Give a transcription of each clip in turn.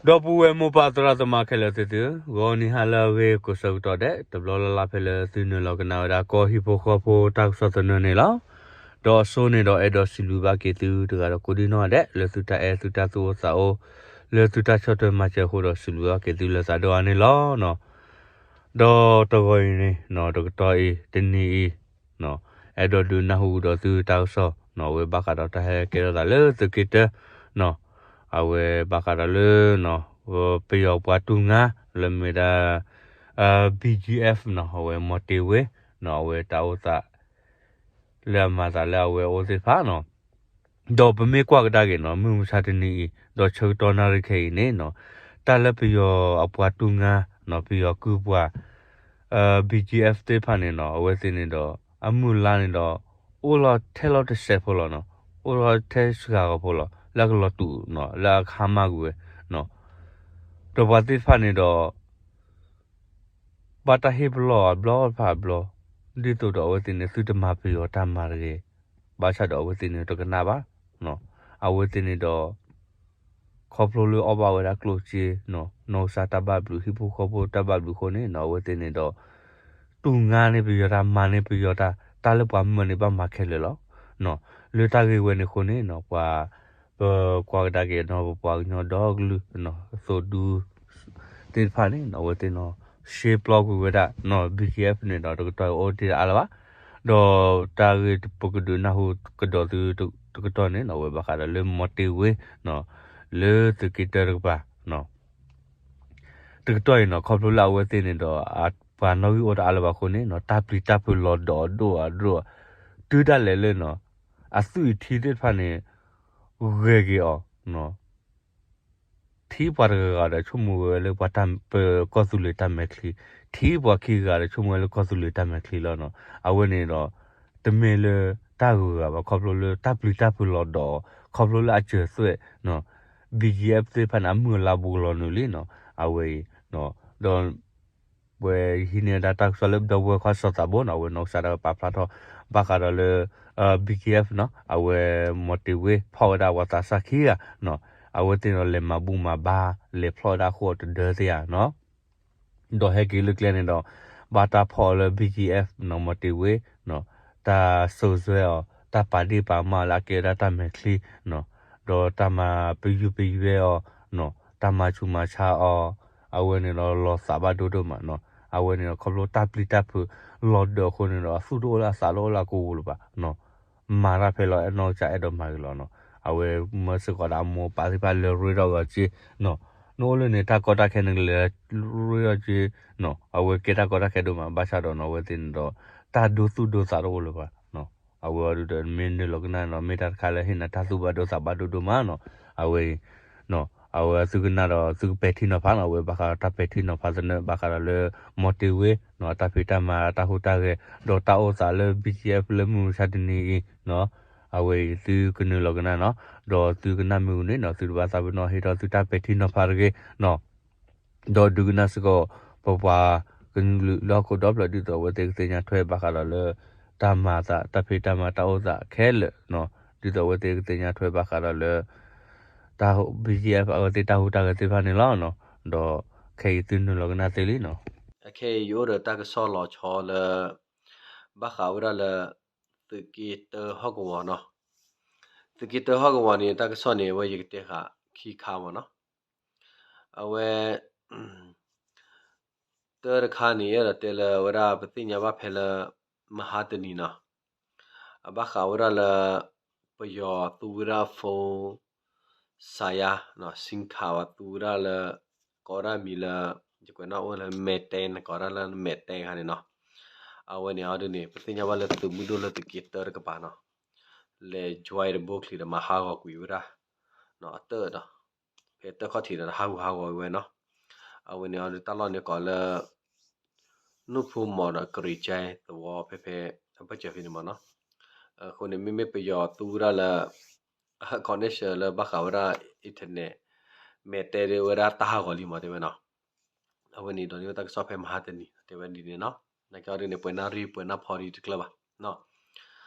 ဒီပုၢ်ဝဲၢ်မိၢ်ပၢ်သရၣ်သမါခဲလၢာ်သ့ၣ်သု, ဂီၤနံၤဟါလၢအဂ့ၤကိးဆၢကတီၢ်ဒဲး တဘျီလၢ်လၢ်ဖဲလၢသုနုာ်လီၤကနၣ်ဝဲဒၣ်ကီၢ်ဟံၣ်ဖိဃီဖိတၢ်ကစီၣ်သနၢၣ်န့ၣ်လီၤ. ဒီးအစိန့ၣ်ဒီးအဲၣ်ဒိးစံးဘျုးဘၣ်က့ၤသုတဂၤဒီးကိးဒံနီၢ်ဒဲး လၢသုတၢ်အဲၣ်သုတၢ်သူၣ်အိၣ်သးအိၣ် လၢသုတၢ်ဆီၣ်ထွဲမၤစၢၤအဃိဒီးစံးဘျုးဘၣ်က့ၤသုလၢသးဒိၣ်အါန့ၣ်လီၤ. ဒီးတဂီၤအံၤန့ၣ် တကတီၢ်အံၤ တနံၤအံၤ အဲၣ်ဒိးဒုးနၢ်ဟူကဒီးသုတၢ်ကစီၣ် အဝဲဘၣ်ဃးဒီးတၢ်ဟဲကဲထီၣ်သးလၢသုးက့တၢ အဝဲဘၣ်ဃးဒီးလၢ ပယီၤပှၤတူၢ်ငါလၢမ့ၢ်ဒၣ် BGF နီၤ အဝဲမီၤတ့ၢ်ဝ့ အဝဲတၢ်အိၣ်သး လၢအမၤသးလၢအဝဲအအိၣ်သ့ၣ်တဖၣ်နီၤ ဒီးပမ့ၢ်ကွၢ်ကဒါက့ၤနီၤ မုၢ်မဆါတနံၤအံၤ ဒီးဆၢကတီၢ်နၣ်ရံၣ်ခဲအံၤန့ၣ်နီၤ တၢ်လၢပယီၤအပှၤတူၢ်ငါနီၤ ပယီၤကုၢ်ပှၤ BGF သ့ၣ်တဖၣ်န့ၣ်နီၤ အဝဲသ့ၣ်န့ၣ်ဒီး အမုၢ်အလါန့ၣ်ဒီး အိၣ်လီၤထဲလီၤတစဲးဖိလီၤနီၤ အိၣ်လီၤထဲစှၤဂီၤဖိလီၤ လၢအကလီၤတူာ်နီၤ လၢအကဟါမၢ်ကွံာ်ဝဲ ဒီးပှၤသ့ၣ်တဖၣ်န့ၣ်ဒီး ဘၣ်တၢ်ဟ့ၣ်ပလီၢ်အဘျီတဖၣ်အဘျီ ဒ်သိးဒီးအဝဲသ့ၣ်န့ၣ် သုတမၤပယီၤတၢ်မၤတဂ့ၤ ဘၣ်ဆၣ်ဒီးအဝဲသ့ၣ်န့ၣ်တကနၣ်ဘၣ် အဝဲသ့ၣ်န့ၣ်ဒီး ခီဖျိလၢအီၣ်ဘၣ်ဝဲဒၣ်ကျိၣ်စ့ နီၢ်ကစၢ်တၢ်ဘၣ်ဘျုး ဟံၣ်ဖိဃီဖိတၢ်ဘၣ်ဘျုးအဃိန့ၣ်နီၤ အဝဲသ့ၣ်န့ၣ်ဒီး တူၢ်ငါန့ၢ်ပယီၤတၢ် မၤန့ၢ်ပယီၤတၢ် တၢ်လၢပှၤမၢန့ၣ် ဘၣ်မၤခဲလၢာ်လီၤ. လၢတၢ်ဂ့ၢ်ဝဲန့ၣ်အဃိန့ၣ်နီၤ ပှၤ ပကွၢ်ကဒါက့ၤနီၤ ပပှၤကညီဒီကလုာ် သိးဒူ သ့ၣ်တဖၣ်န့ၣ်နီၤ အဝဲသ့ၣ်နီၤ ရှဲပျီကွံာ်ဝဲဒၣ်နီၤ BGF န့ၣ်ဒီး တကတီၢ်အံၤအိၣ်တ့ၢ်တအါလၢၤဘၣ် ဒီးတၢ်ဂ့ၢ်ပကဒုးနၢ်ဟူကဒီးသုတကတီၢ်န့ၣ်နီၤ အဝဲဘၣ်ဃးဒီးလၢမီၤတ့ၢ်ဝ့နီၤ လၢသုးက့တၢတကပၤ တကတီၢ်အံၤနီၤ ခီဖျိလၢအဝဲသ့ၣ်န့ၣ်ဒီး ပှၤနီၣ်ဂံၢ်အိၣ်တအါလၢၤဘၣ်အဃိန့ၣ်နီၤ တၢ်ပျံၤတၢ်ဖုးလီၤဒီးဒိၣ်အဒိၣ် တုၤဒၣ်လဲာ်လၢနီၤ အသွံၣ်အထံသ့ၣ်တဖၣ်န့ၣ် ဂဲၤက့ၤအီၤ ထံပှၤတဂၤဂၤဒီးဆိကမိၣ်ဝဲလၢပှၤတၢ်ပကီၢ်သူလ့ၤတၢ်မဲာ်ချံ, ထံပှၤခံဂၤဒီးဆိကမိၣ်ဝဲလၢကီၢ်သူလ့ၤတၢ်မဲာ်ချံလီၤနီၤ. အဝဲန့ၣ်ဒီး တမ့ၢ်လၢတၢ်ဂုၤဂၤဘၣ် ခီဖျိလၢတၢ်ပျံၤတၢ်ဖုးလီၤဒီး ခီဖျိလၢအစၢၤသွဲၣ်နီၤ, BGF သ့ၣ်တဖၣ်န့ၣ် အမုၢ်အလါဘူးကလီၤနုာ်လံနီၤ. အဝဲအံၤ ဒီး ပဟံးန့ၢ်ဒၣ်တၢ်ကစီၣ်လၢဒီပုၢ်ဝဲၢ်ခွါစီၤသးဘိနီၤ, အဝဲနီၢ်ကစၢ်ဒၣ်ဝဲပာ်ဖျါထီၣ် ဘၣ်ဃးဒီးလၢ BGF နီၤ, အဝဲမီၤတ့ၢ်ဝ့ဖီၣ်ဝဲဒၣ်ပှၤသးစၢ်ခံဂၤနီၤ, အဝဲသ့ၣ်န့ၣ်လဲၤမၤဘူၣ်မၤဘါ လဲၤဖျီၣ်ဝဲဒၣ်အဃိတဒၢသ့ဧါနီၤ. ဒီးဟဲက့ၤလၢကျဲန့ၣ်ဒီး ဘၣ်တၢ်ဖီၣ်အီၤလၢ BGF နီၤ, မီၤတ့ၢ်ဝ့နီၤ, တၢ်စိာ်စွဲအီၤ တၢ်ပာ်ဒ့ၣ်ပာ်ကမၣ်လၢအကဲဝဲဒၣ်တၢ်မဲာ်ချံနီၤ, ဒီးတၢ်မၤပယူၢ်ပယွဲအီၤနီၤ, တၢ်မၤဆူးမၤဆါအီၤ, အဝဲန့ၣ်ဒီးလီၤသးဘၣ်ဒိဒိၣ်မးနီၤ. အဝဲန့ၣ်ဒီးခီဖျိတၢ်ပျံၤတၢ်ဖုးလီၤဒၢးအဃိန့ၣ်ဒီး အသူၣ်တအိၣ်လၢအသးတအိၣ်လၢအကဝူၤလၢၤဘၣ်နီၤ. မၤတၢ်ဖဲလီၤအဲၣ်နီၢ်ကစၢ်အဲၣ်ဒိးမၤဂ့ၤလီၤနီၤ. အဝဲမၢစ့ၢ်ကီးဒီးအမိၢ်အပၢ်သ့ၣ်တဖၣ်လဲၤရ့ထီၣ်ဂီၤက့နီၤ, နအိၣ်လၢန့ၣ် တၢ်ကီတၢ်ခဲန့ၣ်ကလဲၤရ့ထီၣ်က့နီၤ, အဝဲကဲတၢ်ကီတၢ်ခဲဒိၣ်မး ဘၣ်ဆၣ်ဒီးနီၤ အဝဲသ့ၣ်န့ၣ်ဒီး တၢ်ဒိသူၣ်ဒိသးတအိၣ်လၢၤဘၣ်နီၤ. အဝဲအံၤဒီးမ့ၢ်နုာ်လီၤကနၣ်နီၤ မ့ၢ်တၢ်တခါလၢဟ့ၣ်နၤတၢ်သူၣ်ဘၣ်ဒိသးဘၣ်ဒိဒိၣ်မးနီၤ. အဝဲအံၤ အဝဲသုကနၣ်ဒီးသုကပဲာ်ထံနီၤဖးနီၤ, အဝဲဘၣ်ဃးဒီးတၢ်ပဲာ်ထံနီၤဖးသနၢၣ် ဘၣ်ဃးဒီးလၢ မီၤတ့ၢ်ဝ့နီၤ တၢ်ဖံးတၢ်မၤတၢ်ဟူးတၢ်ဂဲၤ ဒီးတၢ်အိၣ်သးလၢ BGF လၢမုၢ်မဆါတနံၤအံၤနီၤ, အဝဲအံၤသုကနုာ်လီၤကနၣ်နီၤ, ဒီးသုကနၣ်မ့ၢ်ဂ့ၤန့ၣ်နီၤ သုတဘၣ်သးပ့ၤနီၣ်ဟ့ၣ်ထီၣ်သုတၢ်ပဲာ်ထံနီၤဖးတဂ့ၤနီၤ. ဒီးဒုးကနၣ်စ့ၢ်ကီး ပပှၤကညီကလုာ်လၢဟီၣ်ခိၣ်ဒီဖျၢၣ် ဒ်သိးအဝဲသ့ၣ်ကသ့ၣ်ညါထွဲဘၣ်ဃးဒီးလၢ တၢ်မၤအသး တၢ်ဖံးတၢ်မၤတၢ်အိၣ်သးခဲလၢာ်, ဒ်သိးအဝဲသ့ၣ်ကသ့ၣ်ညါထွဲဘၣ်ဃးဒီးလၢ တၢ် BGF အဝဲသ့ၣ်တၢ်ဟူးတၢ်ဂဲၤသ့ၣ်တဖၣ်န့ၣ်လီၤ. ဒီးခဲအံၤသုနုာ်လီၤကနၣ်သ့လံနီၤ. အခဲအံၤယအိၣ်ဒီးတၢ်ကစီၣ်လီၤဆီလၢ ဘၣ်ဃးဝဲဒၣ်လၢ သုးက့တၢဟီၣ်ကဝီၤနီၤ. သုးက့တၢဟီၣ်ကဝီၤန့ၣ် တၢ်ကစီၣ်န့ၣ် အဝဲယကတဲဃာ်ခံခါမးနီၤ. အဝဲ တၢတခါန့ၣ် အဲၣ်ဒိးတဲလၢဝဲဒၣ် ပသ့ၣ်ညါဘၣ်ဖဲလၢ မဟါတနံၤနီၤ, အဘၣ်ဃးဝဲဒၣ်လၢ ပယီၤသူဝဲဒၣ် phone စၤယါနီၤ, SIM card ဝဲသူဝဲဒၣ်လၢ ကိးဒၣ်မံၤလၢ ယကွဲးနီၣ်အိၣ်လၢ မဲာ်တဲ ကိးဒၣ်လၢမဲာ်တဲခါန့ၣ်နီၤ. အဝဲန့ၣ်အီၤဒ်န့ၣ် ပသ့ၣ်ညါဘၣ်လၢသုးမုၢ်ဒိၣ်လၢသုးက့တၢတကပၤနီၤ, လဲၤ join တဘိချံးဒီးမၤဟးဂီၤကွံာ်ဝဲဒၣ် အတၢၣ်ဒီး ဖဲတၢၣ်ခီၣ်ထံးဒီးဟးဂူာ်ဟးဂီၤဝဲနီၤ. အဝဲန့ၣ်အီၤဒ်တၢ်လီၢ်န့ၣ်ကိးလၢ နူၢ်ဖိမီၤဒီးကရံၣ်ကၠဲသဝီဖဲဖဲ အဘၢၣ်စၢၤဖဲန့ၣ်မးနီၤ. အဃိန့ၣ် မ့မ့ၢ်ပယီၤသူဝဲဒၣ်လၢ connection လၢဘၣ်ဃးဝဲဒၣ် internet မဲာ်တဲဒ်ဝဲဒၣ်တၢ်ဟးဂီၤလံမးတဲဝဲနီၤ. အဝဲန့ၣ်ဒီးန့ၢ်ဝဲတၢ်ကစီၣ်ဖဲမဟါတနံၤ တဲဝဲဒ်န့ၣ်နီၤ. နာ်က့အီၤဒ်န့ၣ် ပှဲၤနၣ်ရံၣ်ပှဲၤနၣ်ဖီဒ်တကျၢၢ်ဘၣ်နီၤ.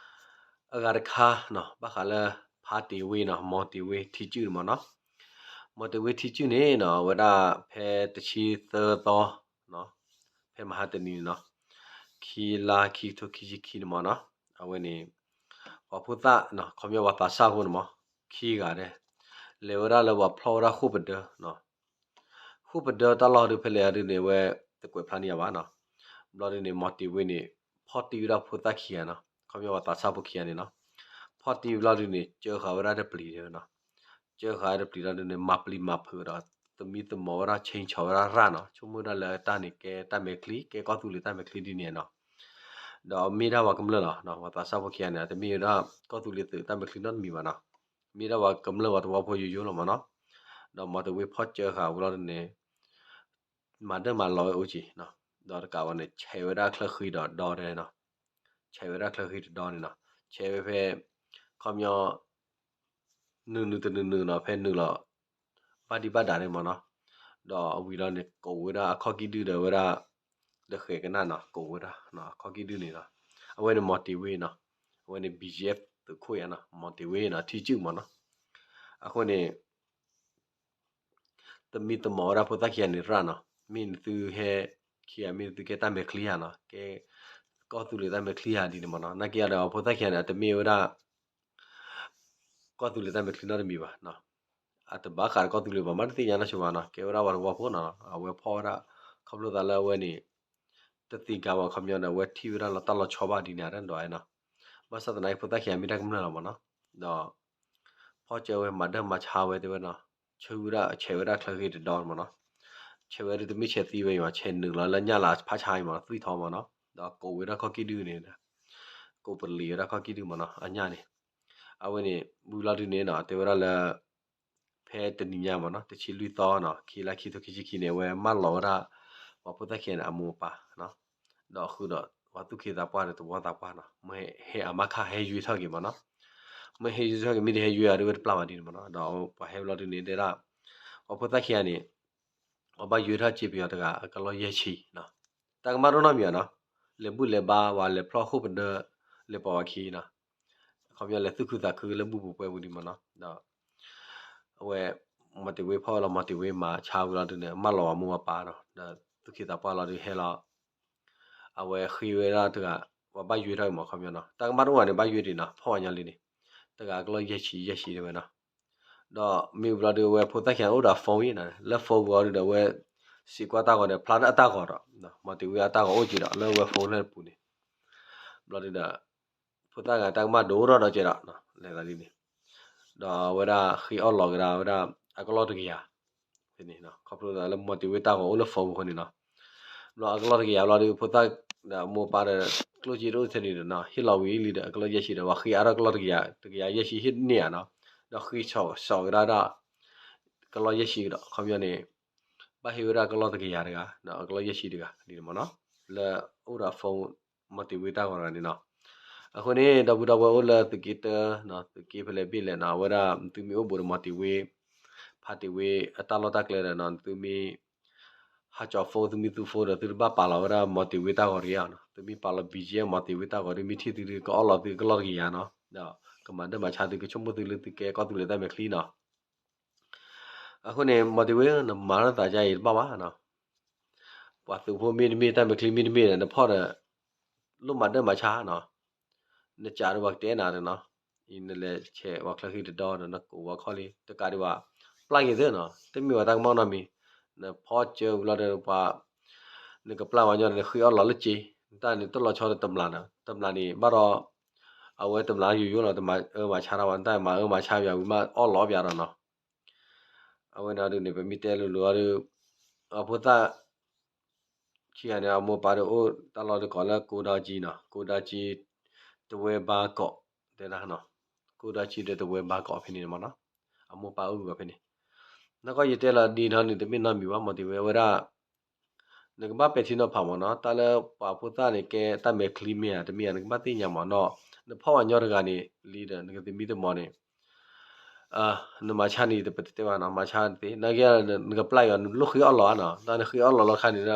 အဂၤတခါနီၤ ဘၣ်ဃးလၢ ဖါတ့ၢ်ဝ့နီၤ မီၤတ့ၢ်ဝ့ ထံကၠုၣ်န့ၣ်မးနီၤ. မီၤတ့ၤဝ့ထံစုၣ်န့ၣ်နီၤ အဝဲဒၣ်ဖဲတဆံသၢသီ ဖဲမဟါတနံၤန့ၣ်နီၤ, ခံလါခံကထိခံဆံခံန့ၣ်မ့ၢ်နီၤ, အဝဲန့ၣ် ပှၤဖိသၣ်နီၤ ခီပညီပှၤသးစၢ်ဖိန့ၣ်မ့ၢ် ခံဂၤဒဲး လဲၤဝဲဒၣ်လၢပှၤဖျီၣ်ဝဲဒၣ်ဃိၣ်ပဒၢနီၤ, ဃိၣ်ပဒၢတၢ်လီၢ်ဒုးဖဲလဲၣ်ဒုးန့ၣ် အဝဲတကွဲးဖျါန့ၢ်ယၤဘၣ်နီၤ, ဘျီဒုးန့ၣ် မီၤတ့ၤဝ့န့ၣ် ဖီၣ်တံၢ်ဝဲဒၣ်ဖိသၣ်ခံဂၤနီၤ, ခီပညီပှၤသးစၢ်ဖိခံဂၤန့ၣ်နီၤ, ဖီၣ်တံၢ်ဝံၤလီၤဒုးန့ၣ် ကၢဃာ်ဝဲဒၣ်တပျံၤဒဲးနီၤ, ကၢဃာ်ဝဲဒၣ်တပျံၤလီၤဒုးန့ၣ် မၤပျံၤမၤဖုးဒီး သမံသမိးဝဲဒၣ် ဆ့ဆီၣ်ဝဲဒၣ်ရၣ်နီၤ, ဆိကမိၣ်ဝဲဒၣ်လၢတၢ်န့ၣ်ကဲတၢ်မဲာ်ချံ ကဲကီၢ်သူလ့ၤတၢ်မဲာ်ချံဒ်န့ၣ်နီၤ, ဒီးမ့ၢ်ဒၣ်ပှၤကမျၢၢ်လီၤ, ပှၤသးစၢ်ဖိခံဂၤန့ၣ် တမ့ၢ်ဝဲဒၣ်ကီၢ်သူလ့ၤသုးတၢ်မဲာ်ချံနီတမံၤဘၣ်နီၤ, မ့ၢ်ဒၣ်ပှၤကမျၢၢ်ပှၤသဝီဖိယိယိလီၤမ့ၢ်နီၤ, ဒီးမီၤတ့ၤဝ့ဖီၣ်ကၢဃာ်ဝံၤလီၤဒုးန့ၣ် မၤဒၢမၤလီၤဝဲအိၣ်က့ၤနီၤ, ဒီးတကးဝဲန့ၣ် ဆဲးဝဲဒၣ်ချၢဃံဒီးဒီဒဲးနီၤ, ဆဲးဝဲဒၣ်ချၢဃံတဒီန့ၣ်နီၤ, ဆဲးဝဲဖဲ ခီပညီ နုာ်နုာ်တနုာ်နုာ်နီၤ ဖဲနုာ်လီၤ ဘၣ်ဒံးဘၣ်ဒါန့ၣ်မ့ၢ်နီၤ, ဒီးအဝံၤလီၤန့ၣ် ကိးဝဲဒၣ်အခီၣ်ကံၢ်ဒုဒီးဝဲဒၣ် တဃဲးကနၣ်နီၤ ကိးဝဲဒၣ် အခီၣ်ကံၢ်ဒုန့ၣ်နီၤ, အဝဲန့ၣ်မီၤတ့ၤဝ့နီၤ, အဝဲန့ၣ် ဘံၣ်ကၠံၣ်အဲၣ်သုးခိၣ်ယါနီၤ မီၤတ့ၤဝ့နီၤ ထံစုၣ်မ့ၢ်နီၤ, အဃိန့ၣ် သမံသမိးဝဲဒၣ်ဖိသၣ်ခံဂၤန့ၣ်ရၣ်နီၤ, မ့ၢ်နသုဟဲ ခံဂၤမ့ၢ်နသုကဲတၢ်မဲာ်ချံဧါနီၤ, ကဲကီၢ်သူလ့ၤတၢ်မဲာ်ချံဧါဒ်န့ၣ်မ့ၢ်နီၤ, နာ်က့ဒီးဖိသၣ်ခံဂၤန့ၣ် အတမ့ၢ်ဝဲဒၣ် ကီၢ်သူလ့ၤတၢ်မဲာ်ချံနီတမံၤဘၣ်နီၤ, အတဘၣ်ဃးဒီးကီၢ်သူလ့ၤဘၣ် မ့ၢ်တသ့ၣ်ညါနီၢ်ဆိဘၣ်နီၤ, ကဲဝဲဒၣ်ပှၤသဝီဖိနီၤ, အဝဲဖီၣ်ဝဲဒၣ် ခီဖျိသးလၢအဝဲန့ၣ် တသ့ၣ်ညါဘၣ်ခီပညီဒီး အဝဲထံၣ်ဝဲဒၣ်လီၤတၢ်လီၤဆီဘၣ်ဒ်န့ၣ်ဒီးနီၤ, ဘၣ်ဆၣ်သနာ်က့ဖိသၣ်ခံဂၤမ့ၢ်တၢ်ကမျၢၢ်လီၤမ့ၢ်နီၤ, ဒီး ဖီၣ်ကၢဝဲမၤဒၢမၤဆါဝဲတဲဝဲနီၤ, ဆၢဝဲဒၣ်ဆဲးဝဲဒၣ်ချၢဃံတဒီမ့ၢ်နီၤ, ဆဲးဝဲဒၣ်တမ့ၢ်ဆဲးသံဝဲအံၤဘၣ် ဆဲးနုာ်လီၤလၢညၣ်လၢဖးဆါအံၤမ့ၢ်နီၤ သွံၣ်ထီမ့ၢ်နီၤ, ဒီးကိးဝဲဒၣ်ခီၣ်ကံၢ်ဒုန့ၣ် ကိးပလံၤဝဲဒၣ်ခီၣ်ကံၢ်ဒုမ့ၢ်နီၤ အညၣ်န့ၣ်, အဝဲန့ၣ် ဝံၤလီၤဒုန့ၣ်နီၤ တဲဝဲဒၣ်လၢ ဖဲတနံၤညါမ့ၢ်နီၤ တဆံလွံၢ်သီနီၤ ခံလါခံကထိခံဆံခံန့ၣ် အဝဲမၢလီၤဝဲဒၣ် ပှၤဖိသၣ်ခံဂၤန့ၣ် အမိၢ်အပၢ် ဒီးဃုာ်ဒီးပှၤသူၣ်က့သးပှၢ်ဒီးသဝီသးပှၢ်နီၤ မ့ၢ်ဟဲအမါခါဟဲယွ့ထီၣ်က့ၤမ့ၢ်နီၤ, မ့ၢ်ဟဲယွ့ထီၣ်က့ၤ မ့ၢ်တဟဲယွ့အီၤဒ်ဝဲတပျၢ်ဘၣ်ဒ်န့ၣ်မ့ၢ်နီၤ, ဒီးပှၤဟဲဘျီဒုန့ၣ် တဲဒၣ် ပှၤဖိသၣ်ခံဂၤန့ၣ် ပှၤဘၣ်ယွ့ထီၣ်စ့ပယီၤတဂၤ အကလီၢ်ယဲၢ်ဆံနီၤ, တၢ်ကမၣ်တအိၣ်နီတမံၤဘၣ်နီၤ, လဲၤဘူၣ်လဲၤဘါ ပှၤလဲၤဖျီၣ်ဃိၣ်ပဒၢ လဲၤပိာ်ဝဲခံနီၤ, ခီပညီလဲၤသူၣ်ခုသးခုလၢဘူၣ်ပူၤပှဲၤပူၤဒ်မ့ၢ်နီၤ, ဒီး အဝဲ မီၤတ့ၤဝ့ဖီၣ်ဝဲလီၤ မီၤတ့ၤဝ့မၤဆါဝံၤလီၤဒုန့ၣ် မၢလီၤဝဲမိၢ်ဝဲပၢ်နီၤ, ဒီးသူၣ်က့သးပှၢ်လီၤဒုဟဲလီၤ အဝဲဃ့ဝဲဒၣ်တဂၤ ပှၤဘၣ်ယွ့ထီၣ်အံၤမ့ၢ်ခီပညီနီၤ, တၢ်ကမၣ်တအိၣ်ဘၣ်န့ၣ် ဘၣ်ယွ့ဒံးနီၤ ဖီၣ်ဝဲညီလံန့ၣ်, တဂၤအကလီၢ်ယဲၢ်ဆံယဲၢ်ဆံတဲဝဲနီၤ, ဒီးမ့ၢ်ဝံၤလီၤဒုး အဝဲဖိသၣ်ခံဂၤန့ၣ်အိၣ်ဒီး phone အံၤနီၤ, လၢ phone ဂီၤဒုဒီး အဝဲစံးကွၢ်တၢ်ဂီၤဒီး ဖျါဒၣ်အတၢ်ဂီၤဒီး မီၤတ့ၤဝ့အတၢ်ဂီၤအိၣ်က့ၤဒီး လၢအဝဲ phone လၢပူၤန့ၣ်, ဘျီဒုဒီး ဖိသၣ်ဂၤတၢ်ကမၣ်ဒိၣ်ထီၣ်ဒီးကဲဒီး လဲၤသးလံန့ၣ်, ဒီးအဝဲဒၣ်ဃ့အီၣ်လီၤကဒါဝဲဒၣ် အကလီၢ်တကယၤ ဖဲန့ၣ်, ခီဖျိလၢမီၤတ့ၤဝ့တၢ်ဂီၤအိၣ်လၢ phone အဃိန့ၣ်နီၤ, ဘျီအကလီၢ်တကယၤဘျီဒုး ဖိသၣ်ဒီးမိၢ်ပၢ်ဒီး ကျိၣ်စ့တအိၣ်ထဲန့ၣ်ဒီးနီၤ ဟ့ၣ်လီၤဝံၤလံဒီး အကလီၢ်ယဲၢ်ဆံဒီး ပှၤဃ့အါထီၣ်ကလီၢ်တကယၤ တကယၤယဲၢ်ဆံဟ့ၣ်န့ၢ်ဧါနီၤ, ဒီးဃ့ဆီၣ်ဆီၣ်ကဒါဒၣ် ကလီၢ်ယဲၢ်ဆံကဒီး ခီပညီန့ၣ် ဘၣ်ဟ့ၣ်ဝဲဒၣ်ကလီၢ်တကယၤတဂၤ ဒီးအကလီၢ်ယဲၢ်ဆံတဂၤဒ်န့ၣ်မ့ၢ်နီၤ, လၢအိၣ်ဒီး phone မီၤတ့ၤဝ့တၢ်ဂီၤတဂၤန့ၣ်နီၤ, အဃိန့ၣ် ဒီပုၢ်ဒီဝဲၢ်အိၣ်လၢသုးက့တၢ သုးက့ဖဲလဲၣ်ဘ့ၣ်လဲၣ်နီၤ အဝဲဒၣ်သုမ့ၢ်အိၣ်ဘူးဒီးမီၤတ့ၤဝ့ ဖါတ့ၤဝ့အတၢ်လီၢ်တၢ်ကျဲဒီးနီၤ သုမ့ၢ် ဟးကၠီ phone သုမ့ၢ်သူ phone ဒီး သုတဘၣ်ပာ်လီၤဝဲဒၣ်မီၤတ့ၤဝ့တၢ်ဂီၤတဂ့ၤဧါနီၤ, သုမ့ၢ်ပာ်လီၤ ဘံၣ်ကၠံၣ်အဲၣ် မီၤတ့ၤဝ့တၢ်ဂီၤဒီး မ့ၢ်ထံၣ်သုဒုးကအီၣ်လီၤသုကလီၢ်တကယၤနီၤ, ဒီးကမၤဒၢမၤဆါသု ကဆိကမိၣ်သုလၢသုကဲကီၢ်သူလ့ၤတၢ်မဲာ်ချံနီၤ, အဃိန့ၣ် မီၤတ့ၤဝ့ နမၤထီၣ်သးဒ်အံၤတဘၣ်ဘၣ်နီၤ, ပှၤသုးဖိမ့တမ့ၢ် တၢ်မဲာ်ချံမ့တမ့ၢ်ဒီး နဖီၣ်ဒီး လိၣ်မၤဒၢမၤဆါနီၤ, နကးဒီးပှၤကတဲနၤဒီးနီၤ, အံၤနလဲၤဆဲးပှၤချၢဃံတဒီဒီး နကိးဝဲခီလံ တကးဒံးဘၣ် ပျၢ်က့ၤသ့နီၤ, တမ့ၢ်ပှၤတၢ်ကမၣ်နီတမံၤ, နဖီၣ်ကၢဝံၤလီၤဒီးပှၤ နကပျၢ်ဝဲညီဒီး နဃ့အီၣ်လီၤလၢကၠ့, တၢ်န့ၣ်တလီၤဆီဒီးတမျာ်နီၤ, တမျာ်န့ၣ် ဘၣ်ဒီး အဝဲတမျာ်ယိယိလီၤ, တမၤအၢမၤဆါတၢ်ဘၣ်, တၢ်မၤအၢမၤဆါပၠးဝံၤမး အီၣ်လီၤပၠးဒီးနီၤ, အဝဲန့ၣ်ဒုးန့ၣ် ပမ့ၢ်တဲလိၤလိၤအီၤဒီး အဖိသၣ် ခံဂၤန့ၣ် အမိၢ်ပၢ်ဒီးအိၣ်တၢ်လီၢ်တကိးလၢကိးဒါကၠံနီၤ, ကိးဒါကၠံ တဝဲဘါကီး တဲဒၣ်နီၤ, ကိးဒါကၠံဒီးတဝဲဘါကီးဖဲန့ၣ်မ့ၢ်နီၤ, အမိၢ်ပၢ်အိၣ်ဂုာ်အီၤဖဲန့ၣ်, နကီၢ်ယတဲလီၤဒ်နီၤန့ၣ် တမ့ၢ်နီတမံၤဘၣ် မီၤတ့ၤဝ့ အဝဲဒၣ် နကဘၣ်ပဲာ်ထံနီၤဖးမ့ၢ်နီၤ, တၢ်လၢပှၤဖိသၣ်န့ၣ် ကဲတၢ်မဲာ်ချံမ့ၢ်ဧါ တမ့ၢ်ဧါ နကဘၣ်သ့ၣ်ညါမ့ၢ်နီၤ, နဖီၣ်ဝဲညီတဂၤန့ၣ် လံဒီး နကသမံသမိးန့ၣ် နမၤဆါန့ၣ် တပတဲဘၣ်နီၤ, မၤဆါသ့ နာ်က့ နကပျၢ်ယွၤ နလိၣ်ဃ့အီၣ်လီၤဧါနီၤ, တၢ်နဃ့အီၣ်လီၤလီၤခါန့ၣ်ဒီး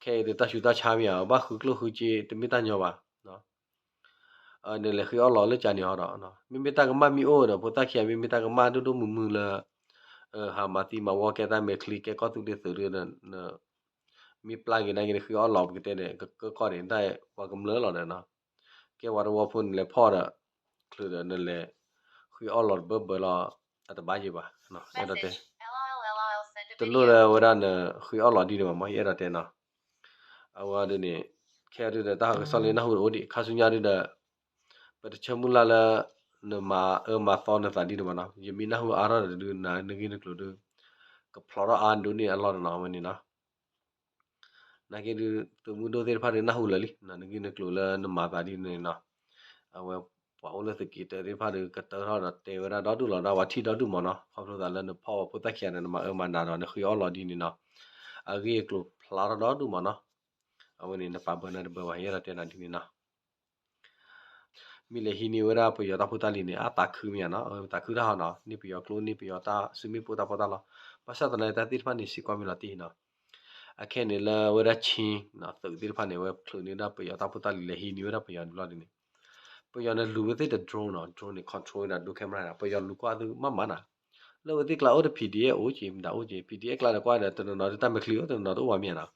ခဲအံၤတၢ်ဆူးတၢ်ဆါမ့ၢ်ဧါ, ဘၣ်ဃုကျိၣ်ဃုစ့ တမ့ၢ်တၢ်ညီဘၣ် နလဲၤဃ့အီၣ်လီၤလၢကၠၤန့ၣ်ဟီဒီး မ့မ့ၢ်တၢ်ကမၣ်မ့ၢ်အိၣ်ဒီး ဖိသၣ်ခံဂၤ မ့မ့ၢ်တၢ်ကမၣ်ဒိၣ်ဒိၣ်မုၢ်မုၢ်လၢ ဟးမၤသံမၤဝီကဲတၢ်မဲာ်ချံ ကဲကီၢ်သူလ့ၤသုးဒုး မ့ၢ်ပျၢ်က့ၤနာ်က့ၤန့ၣ် ဃ့အီၣ်လီၤပကတဲန့ၣ် ကကၢကီၢ်န့ၣ် တၢ်ပှၤကမျၢၢ်လီၤဒီးနီၤ, ကဲပှၤတဝီဖိနလဲၤဖီၣ်ဒီး ချုးဒီးနလဲၤ ဃ့အီၣ်လီၤတဘၢဘၢလီၤ အတဘၣ်ယံၤဘၣ်, အဲၣ်ဒိးတဲ တလိၣ်လၢဝဲဒၣ်နဃ့အီၣ်လီၤဒ်န့ၣ်ဘၣ်မ့ၢ် ယအဲၣ်ဒိးတဲနီၤ, အဝဲဒုးန့ၣ် ခဲဒုးဒီး တၢ်ဟးကစီၣ်လၢနၢ်ဟူအိၣ်ဒံး ခါဆူညါဒုးဒီး ပတဆၢမုၢ်လၢ်လၢ နမၤအၢမၤသီနသးဒ်န့ၣ်ဘၣ်နီၤ, ယမ့ၢ်နၢ်ဟူအါထီၣ်ဒီးဒုး နဂ့ၢ်နကျိၤဒုး ကဖျိးထီၣ်အါဒိၣ်န့ၢ်အလီၢ်တနီၤ အဝဲန့ၣ်နီၤ နာ်က့ဒုး သုးမုၢ်ဒိၣ်သ့ၣ်တဖၣ်ဒုးနၢ်ဟူလၢာ်လံ, နဂ့ၢ်နကျိၤလၢနမၤသးဒ်န့ၣ်နီၤ, အဝဲပှၤအိၣ်လၢသုးက့ၤတၢသ့ၣ်တဖၣ်ဒုး ကတၢထီၣ်ဒီးတဲဝဲဒၣ်ဒီဒူၣ်လီၤ ဒီးပှၤထံၣ်ဒီဒူၣ်မ့ၢ်နီၤ, ခီဖျိသးလၢနဖီၣ်ဝဲဖိသၣ်ခံဂၤဒီး နမၤအၢမၤနးဒီး နဃ့အီၣ်လီၤဒ်န့ၣ်နီၤ, အဂ့ၢ်အကျိၤဖျါထီၣ်ဒီဒူၣ်မ့ၢ်နီၤ, အဝဲန့ၣ် နပာ်ဘၢနၤတဘၢဘၣ် ယအဲၣ်ဒိးတဲနၤဒ်န့ၣ်နီၤ မ့ၢ်လဲၤဟံးန့ၢ်ဝဲဒၣ်ပယီၤတၢ်ဖိတၢ်လံၤန့ၣ် အသးခုမ့ၢ်ဧါနီၤ, အဝဲသးခုတၢ်ဟီနီၤ, န့ၢ်ပယီၤကျိန့ၢ်ပယီၤတၢ်စုမ့ၣ်ပိၢ်တၢ်ပီးတၢ်လီ, ဘၣ်ဆၣ်သနာ်က့တၢ်သ့ၣ်တဖၣ်န့ၣ် စံးကွၢ်မ့ၢ်လီၤတံၢ်နီၤ, အခဲန့ၣ်လၢဝဲဒၣ် Chin သုးသ့ၣ်တဖၣ်န့ၣ် အဝဲချုးန့ၢ်ဒၣ်ပယီၤတၢ်ဖိတၢ်လံၤ လဲၤဟံးန့ၢ်ဝဲဒၣ်ပယီၤန့ၣ်ဘျီဒ်န့ၣ်, ပယီၤန့ၣ်လူၤဝဲသ့ၣ်တ drone နီၤ, drone န့ၣ် control ဝဲဒၣ်ဒိခဲမရၣ်နီၤ, ပယီၤလူၤကွၢ်သုမးမးနီၤ, လၢဝဲသ့ၣ်ကျါအိၣ်ဒီး P D F အိၣ်က့ၤ မတၤအိၣ်က့ၤ P D F ကျါဒီးကွၢ်ဒီး တနီၤနီၤဒုးတၢ်မဲာ်ချံအိၣ် တနီၤနီၤတအိၣ်ဘၣ်မ့ၢ်ဧါနီၤ,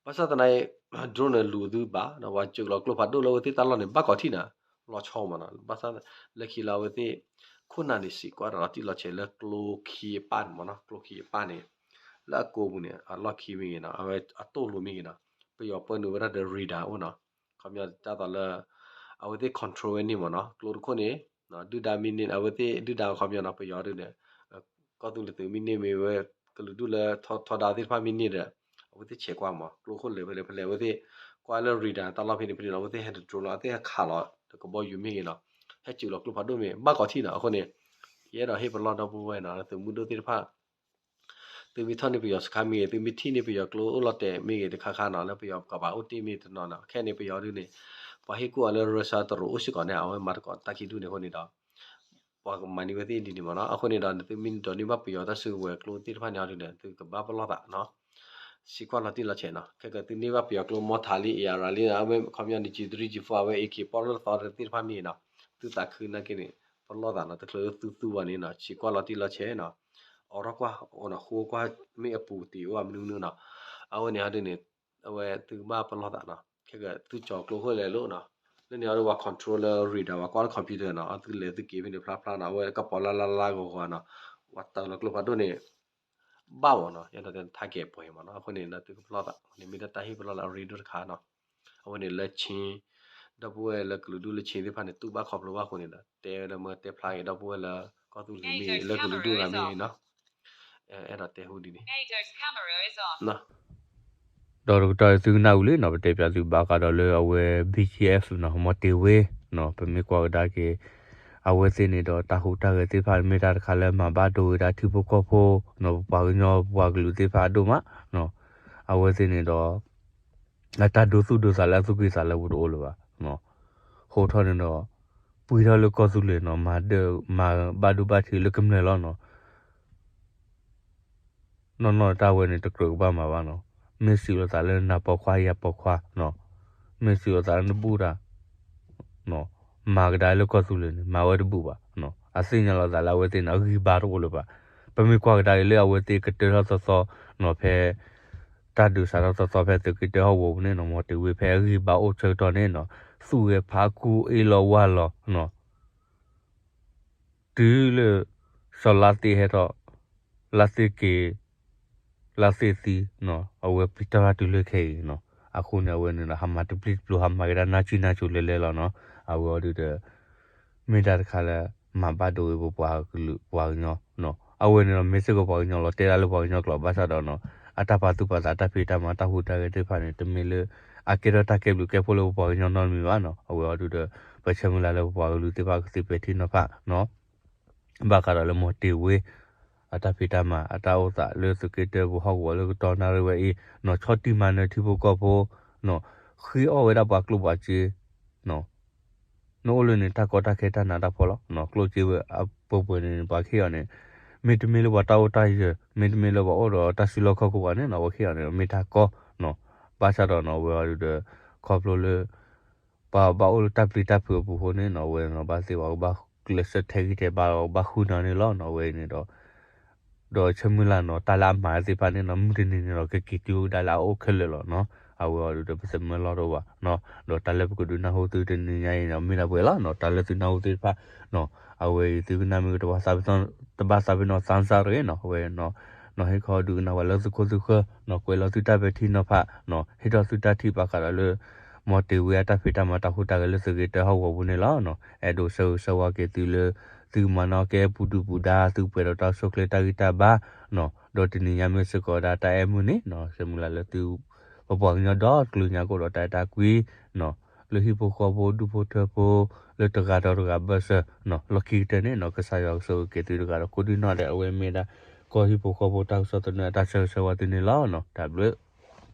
ဘၣ်ဆၣ်သနာ်က့ drone န့ၣ်လူၤသုဘၣ်ဒီး ပှၤစၢၤလီၤကျိဖးဒိၣ်လၢဝဲသ့ၣ်တၢ်လီၢ်န့ၣ် ဘၣ်ကီးထံၣ်နီၤ, လီၤဆီမးနီၤ, ဘၣ်ဆၣ်လၢခံလၢအဝဲသ့ၣ် ခိၣ်နၢ်န့ၣ် စံးကွၢ်ဒီးလီၤတံၢ်လီၤဆဲးလၢကျိခံအပၢ်န့ၣ်မ့ၢ်နီၤ, ကျိခံအပၢ်န့ၣ် လၢအကိာ်ပူၤန့ၣ် အလီၢ်ခံမ့ၢ်ဂ့ၤနီၤ, အဝဲအတိၢ်လိၤမ့ၢ်ဂ့ၤနီၤ, ပယီၤပၢနုာ်ဝဲဒၣ်ဒီး radar အိၣ်နီၤ, ခီပညီဒ်သိးလၢ အဝဲသ့ၣ် control ဝဲန့ၢ်မ့ၢ်နီၤ, ကျိတခိၣ်န့ၣ် ဒုၣ်ဒါမ့ၢ်န့ၢ် အဝဲသ့ၣ်ဒုၣ်ဒါခီပညီနီၤ, ပယီၤဒုးဒီး ကီၢ်သူလ့ၤသုးမ့ၢ်န့ၢ်မ့ၢ်ဝဲ ကလုာ်ဒူၣ်လၢထီဒါသ့ၣ်တဖၣ်မ့ၢ်န့ၢ်ဒီး အဝဲသ့ၣ်ဆဲးကွၢ်မး ကျိခိၣ်လဲၤဖဲလဲၣ်ဖဲလဲၣ် အဝဲသ့ၣ်ကွၢ်လၢ radar တၢ်လီၢ်ဖဲန့ၣ်ဖဲန့ၣ်လီၤ, အဝဲသ့ၣ်ဟဲတ drone လီၤ အဝဲသ့ၣ်ဟဲခးလီၤဒီးကဘီယူၤမ့ၢ်ဂ့ၤနီၤ, ဟဲစၢၤလီၤကျိဖးဒိၣ်မ့ၢ် ဘၣ်ကီးထံၣ်နီၤ, အဃိန့ၣ် ယအဲၣ်ဒိးဟ့ၣ်ပလီၢ်ဒီပုၢ်ဝဲၢ်နီၤ, သုးမုၢ်ဒိၣ်သ့ၣ်တဖၣ် သုမ့ၢ်ထီၣ်န့ၢ်ပယီၤစခါမ့ၢ်ဂ့ၤ, သုမ့ၢ်ထံၣ်န့ၢ်ပယီၤကျိအိၣ်လီၤတဲာ်မ့ၢ်ဂ့ၤတခါခါနီၤ, လၢပယီၤကဘၣ်အိၣ်တ့ၢ်မ့ၢ်တနီၤနီၤ, ခဲန့ၣ်ပယီၤဒုးန့ၣ် ပှၤဟ့ၣ်ကူၣ်အီၤလၢ Russia တရူးအိၣ်စ့ၢ်ကီးန့ၣ် အဝဲမၤသကိးတၢ်ခံဒူၣ်န့ၣ်အဃိန့ၣ်ဒီး ပှၤကမၤန့ၢ်ဝဲသ့ၣ်ဒ်န့ၣ်မ့ၢ်နီၤ, အဃိန့ၣ်ဒီး နသုမ့ၢ်ဒိးန့ၢ်ဘၣ်ပယီၤတၢ်စုကဝဲၤကျိသ့ၣ်တဖၣ်န့ၣ်အီၤဒုးဒီး သုကဘၣ်ပလီၢ်သးနီၤ, စံးကွၢ်လီၤတံၢ်လီၤဆဲးနီၤ, ခဲကသုန့ၢ်ဘၣ်ပယီၤကျိ mortar လံ A R လံ ခီပညီန့ၣ် G three G four အဝဲ A K ပီၣ်လၢသီတသ့ၣ်တဖၣ်မ့ၢ်နီၤ, သုသးခုနာ်က့န့ၣ် ပလီၢ်သးနီၤ, တချုးသုသူဘၣ်န့ၣ်နီၤ, စံးကွၢ်လီၤတံၢ်လီၤဆဲးနီၤ, အိးထီၣ်ကွၢ် အိၣ်နီၤ ဃိကွၢ် မ့ၢ်အပူၤတ့ၢ်အိၣ်မနုၤမနုၤနီၤ, အဝဲန့ၣ်အီၤဒုးန့ၣ် အဝဲသုကဘၣ်ပလီၢ်သးနီၤ, ခဲကသုကၠီၤကျိခိၣ်လဲၤလိၤနီၤ, လၢန့ၣ်အီၤဒုး ပှၤ control လၢ radar ပှၤကွၢ်လၢ computer နီၤ, အသုလဲၤသုက့ၤဖဲန့ၣ်ဖျါဖျါနီၤ, အဝဲကပီၤလၢ်လၢ်လၢ်ဂီၤဂီၤနီၤ, ပှၤတၢ်လီၤကျိဖးဒိၣ်န့ၣ် ဘၣ်ဝဲနီၤ, ယအဲၣ်ဒိးတဲ target ပှဲၤမ့ၢ်နီၤ, အဃိန့ၣ် လၢသုကပလီၢ်သး န့ၣ်မ့ၢ်တၢ်ဟ့ၣ်ပလီၢ်လၢအရ့ဒိၣ်တခါနီၤ, အဝဲန့ၣ်လၢ Chin ဒီပုၢ်ဝဲၢ်လၢကလုာ်ဒူၣ်လၢ Chin သ့ၣ်တဖၣ်န့ၣ် တူၢ်ဘၣ်ခီဖျိဘၣ်အဃိန့ၣ်ဒီး တဲဝဲလၢမ့ၢ်တဲဖျါက့ၤဒီပုၢ်ဝဲၢ်လၢ ကီၢ်သူလ့ၤမ့ၢ်ဂ့ၤ လၢကလုာ်ဒူၣ်ဂၤမ့ၢ်ဂ့ၤနီၤ, အဲၣ်ဒိးတဲဟူဒ်န့ၣ် ဒီးတကတီၢ်သုကနၣ်အူလံနီၤ, ပတဲပၠးသုဘၣ်ဃးဒီးလၢအဝဲ B G F နီၤ, မီၤတ့ၤဝ့နီၤ, ပမ့ၢ်ကွၢ်ကဒါက့ၤ အဝဲသ့ၣ်န့ၣ်ဒီး တၢ်ဟူးတၢ်ဂဲၤသ့ၣ်တဖၣ် မ့ၢ်တၢ်တခါလၢမၤဘၣ်ဒိဝဲဒၣ်ထံဖိကီၢ်ဖိနီၤ, ပပှၤကညီပပှၤကလုာ်သ့ၣ်တဖၣ်အဒိၣ်မးနီၤ, အဝဲသ့ၣ်န့ၣ်ဒီး အတၢ်ဒိသူၣ်ဒိသးလၢအသူၣ်ကံၢ်သးလဲပူၤတအိၣ်လၢၤဘၣ်, ဟိထီၣ်န့ၣ်ဒီး ပှံထီၣ်လၢကီၢ်သူလ့ၤနီၤ, မၤဒၢ မၤဘၣ်ဒိဘၣ်ထံးလၢကမျၢၢ်လီၤနီၤ, နီၢ်နီၢ်တၢ်ဝဲန့ၣ် တကြၢးကဘၣ်မၤဘၣ်နီၤ, မ့ၢ်စံးလိာ်သးလၢနၤပိာ်ခွါယၤပိာ်ခွါနီၤ, မ့ၢ်စံးလိာ်သးလၢနဘူၣ်တၢ် မၤကဒါလၢကီၢ်သူလ့ၤန့ၣ် မၤဝဲတဘူၣ်ဘၣ်, အသ့ၣ်ညါလီၤသးလၢအဝဲသ့ၣ်န့ၣ် အဂံၢ်ဘါတအိၣ်လၢၤဘၣ်, ပမ့ၢ်ကွၢ်ကဒါက့ၤလၢအဝဲသ့ၣ်ကတၢၢ်ထီၣ်သီသီနီၤ, ဖဲ တၢ်ဒုးစးထီၣ်သီသီဖဲသုးက့တၢဟီၣ်ကဝီၤပူၤန့ၣ်နီၤ, မီၤတ့ၤဝ့ဖဲအဂံၢ်ဘါအိၣ်ဆၢကတီၢ်န့ၣ်နီၤ, သူၣ်ဂဲၤဖးကူအ့ၣ်လီၤဝါလီၤနီၤ တုၤလၢ စီၤလါသ့ဟဲထီၣ်, လါသ့က့ၤ, လါသ့သံနီၤ, အဝဲပျံၤတၢ်ဘၣ်တုၤလၢခဲအံၤနီၤ, အဃိန့ၣ် အဝဲန့ၣ်ဒီး ဟးမၤတပျံၤတပျိၤ ဟးမၤက့ၤဒၣ်နါစုနါစိၤလဲၤလဲၤလီၤနီၤ, အဝဲအီၤဒုးဒီး မ့ၢ်တၢ်တခါလၢ မၤဘၣ်ဒိဝဲပပှၤကလုာ်ပှၤကညီနီၤ, အဝဲန့ၣ်ဒီး မ့ၢ်စ့ၢ်ကီးပှၤကညီလီၤ တဲဒၣ်လၢပှၤကညီကျိာ် ဘၣ်ဆၣ်ဒီးနီၤ, အတၢ်ပာ်သူၣ်ပာ်သး အတၢ်ဖံးတၢ်မၤ အတၢ်ဟူးတၢ်ဂဲၤသ့ၣ်တဖၣ်န့ၣ် တမ့ၢ်လၢ အကဲထီၣ်တၢ်ကဲဘျုးကဲဖှိၣ်လၢပပှၤကညီနီတမံၤဘၣ်နီၤ, အဝဲအီၤဒုးဒီး ပဆၢမုၢ်လၢ်လၢပပှၤကလုာ်သ့ၣ်တဖၣ်ကသ့ပဲာ်ထံနီၤဖးနီၤ ဘၣ်ဃးဒီးလၢမီၤတ့ၤဝ့ အတၢ်ဖံးတၢ်မၤ အတၢ်အိၣ်သးလၢသုးက့တၢပူၤဟီၣ်ကဝီၤလၢကတီၢ်နၣ်ရံၣ်ဝဲအံၤနီၤ, ဆီၣ်တံၢ်မၤနၢၤထံဖိကီၢ်ဖိနီၤ, ဃ့အီၣ်ဝဲဒၣ်ပှၤကျိပှၤစ့နီၤ, နအိၣ်လၢန့ၣ် တၢ်ကီတၢ်ခဲတၢ်နးတၢ်ဖှီၣ်လီၤ, ကျိၣ်စ့ဝဲအပှဲၤပှဲၤန့ၣ် ပှၤခ့ၣ်အီၤန့ၣ် မ့တမ့ၢ်လၢပှၤတၢ်အိၣ်တၢ်ယၢၤ မ့တမ့ၢ်လၢပှၤအိၣ်ဒီးတၢ်စုလီၢ်ခီၣ်ခိၣ်ဘၣ်န့ၣ်နီၤ, ပှၤခ့ၣ်အီၤန့ၣ် မ့ၢ်တၢ်ကီနီၤ, ဘၣ်ဆၣ်ဒီးနီၤ အဝဲအီၤဒုးဒီး ခီဖျိလၢ ပှၤဘၣ်အိၣ်လၢတၢ်ပျံၤတၢ်ဖုးအပူၤအဃိန့ၣ်နီၤ, အဝဲနီၤ ဘၣ်သ့ၣ်ပှၤကဘၣ်ကျဲးစၢးထဲးဂံၢ်ထဲးဘါလီၤ ကဘၣ်ဃုနၤန့ၣ်လီၤနီၤ, အဝဲအံၤန့ၣ်ဒီး ဒီးဆၢမုၢ်လၢ်နီၤ တၢ်လၢအမၤသ့ၣ်တဖၣ်န့ၣ်နီၤ မုၢ်တနံၤန့ၣ်ဒီး ကက့ၤတုၤအိၣ်ကဒါလၢအအိၣ်ခဲလၢာ်လီၤနီၤ. အဝဲအံၤဒီးပသမၢလီၢ်တအိၣ်ဘၣ်နီၤ. ဒီးတၢ်လၢပကဒုးနၢ်ဟူသုတနံၤညါအံၤနီၤ မ့ၢ်ဒၣ်ပှဲၤလီၤနီၤ. တၢ်လၢသုနၢ်ဟူသ့ၣ်တဖၣ်နီၤ အဝဲအံၤသုကနၣ်မ့ၢ်ကတဘၣ်သးပ့ၤနီၣ် တဘၣ်သးပ့ၤနီၣ်သးစၢ်တဂ့ၤနီၤ. အဝဲနီၤ နီၤဟ့ၣ်ခီဒုးကနၣ်ဝဲလၢသုခိၣ်သုဃၢၤနီၤ ကွဲးလီၤသုတၢ်ပဲာ်ထံနီၤဖးနီၤ ဟ့ၣ်ထီၣ်သုတၢ်ထံၣ်ဘၣ်ဃးဒီးလၢ မ်တ့ၢ်ဝံၤအတၢ်ဖံးတၢ်မၤတၢ်ဟူးတၢ်ဂဲၤလၢသုးဂ့ၤတၢဟီၣ်ကဝီၤပူၤန့ၣ်လီၤနီၤ. အဲၣ်ဒိးဆၢဂ့ၤဆၢဝါက့ၤသုလၢ သုကမၤနီၣ်ကဲပူၤဒုၣ်ပူၤဒါ သုကပှဲၤဒီးတၢ်အိၣ်ဆူၣ်အိၣ်ချ့တၢ်ဂံၢ်တၢ်ဘါနီၤ. ဒီးတနံၤညါမ့ၢ်စ့ၢ်ကီးဝဲဒၣ်တၢ်အဲၣ်မုၢ်နံၤနီၤ ဆၢမုၢ်လၢ်လၢသု ပပှၤကညီဒီတကလုာ်ညါကအိၣ်ဒီးတၢ်အဲၣ်တၢ်ကွံနီၤ လၢဟံၣ်ဖိဃီဖိဒူၣ်ဖိထၢဖိ လၢတဂၤဒီးတဂၤဘၢၣ်စၢၤနီၤ လီၢ်ခံကတၢၢ်န့ၣ်နီၤ ကစၢ်ယွၤကဆိၣ်ဂ့ၤက့ၤသုတဂၤဒီးကိးဒံနီၢ်ဒဲး အဝဲမ့ၢ်ဒၣ်ကီၢ်ဟံၣ်ဖိဃီဖိတၢ်ကစီၣ်သနၢၣ်အတၢ်ဆၢဂ့ၤဆၢဝါသုန့ၣ်လီၤနီၤ. တၢ်ဘျုး